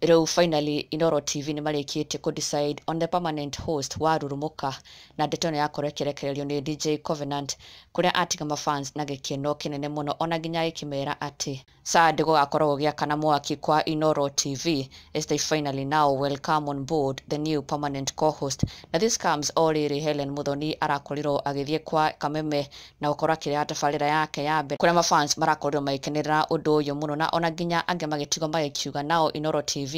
Rĩu finally Inooro TV nĩ marĩkĩtie kũ decide on the permanent host wa Rurumuka, na ndeto ĩno yakorwo ĩkĩrekererio nĩ DJ Covenant, kũrĩa atiga mafans na gĩkeno kĩnene mũno, ona nginya agĩkĩmera atĩ Sunday gũgakorwo gũgĩakana mwaki kwa Inooro TV as they finally now welcome on board the new permanent co-host. Na this comes o rĩrĩ Helen Muthoni arakorirwo agĩthiĩ kwa Kameme na gũkorwo akĩreha tabarĩra yake ya mbere, kũrĩa mafans marakorirwo magĩkenerera ũndũ ũyũ mũno, na ona nginya angĩ magĩtigwo magĩkiuga nao Inooro TV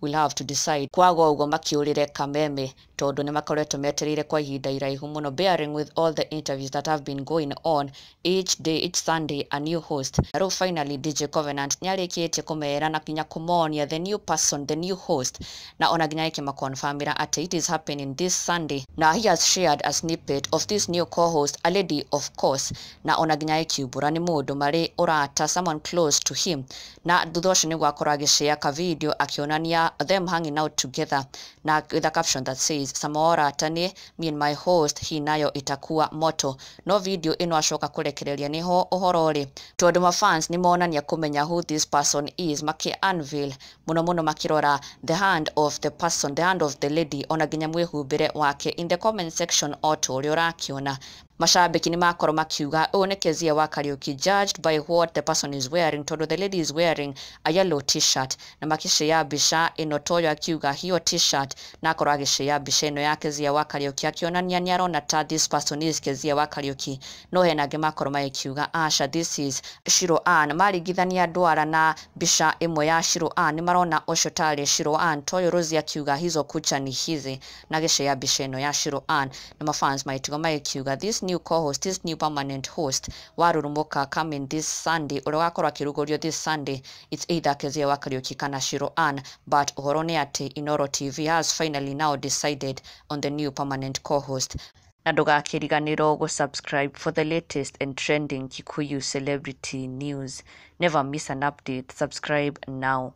will have to decide kwaga ũguo makĩũrĩre Kameme, tondũ nĩ makoretwo metereire kwa ihinda iraihu mũno, bearing with all the interviews that have been going on each day, each Sunday a new host. Na rĩu finally DJ Covenant nĩ arĩkĩtie kũmera na nginya kũmonia the new person, the new host, na ona nginya ĩkĩmaconfirmĩra atĩ it is happening this Sunday. Na he has shared a snippet of this new co-host, a lady of course, na ona nginya ĩkiumbũra nĩ mũndũ marĩ ũrata, someone close to him. Na thutha ũcio nĩguo akorwo agĩshare ka video akĩonania them hanging out together, na with a caption that says, "Samora tani, me and my host, hii nayo itakuwa moto." No video ĩno acoka kũrekereria nĩho ũhoro ũrĩ, tondũ mafans nĩ monania kũmenya who this person is, makĩ unveil mũno mũno makĩrora the hand of the person, the hand of the lady, ona nginya mwĩhumbĩre wake. In the comment section, o ta ũrĩa ũrakĩona, macambĩki nĩ makorwo makiuga ũyũ nĩ Kezia wa Kariuki, judged by what the person is wearing, tondũ the lady is wearing a yellow T-shirt, na makĩshare mbica ĩno toyo akiuga hiyo T-shirt, na akorwo agĩshare mbica ĩno ya Kezia wa Kariuki akĩonania nĩ arona ta this person is Kezia wa Kariuki. No hena angĩ makorwo magĩkiuga aca, this is Shiro Ann. Maringithania ndwara na mbica ĩmwe ya Shiro Ann, nĩ marona ũcio tarĩ Shiro Ann. Toyo Rosie akiuga hizo kucha ni hizi, na agĩshare mbica ĩno ya Shiro Ann, na mafans magĩtigwo magĩkiuga this new co-host, this new permanent host wa Rurumuka coming this Sunday, ũrĩa ũgakorwo akĩrugũrio this Sunday, it's either Kezia wa Kariuki kana Shiro Ann. But ũhoro nĩ atĩ Inooro TV has finally now decided on the new permanent co-host. Na ndũgakĩriganĩrwo gũ-subscribe for the latest and trending Kikuyu celebrity news. Never miss an update. Subscribe now.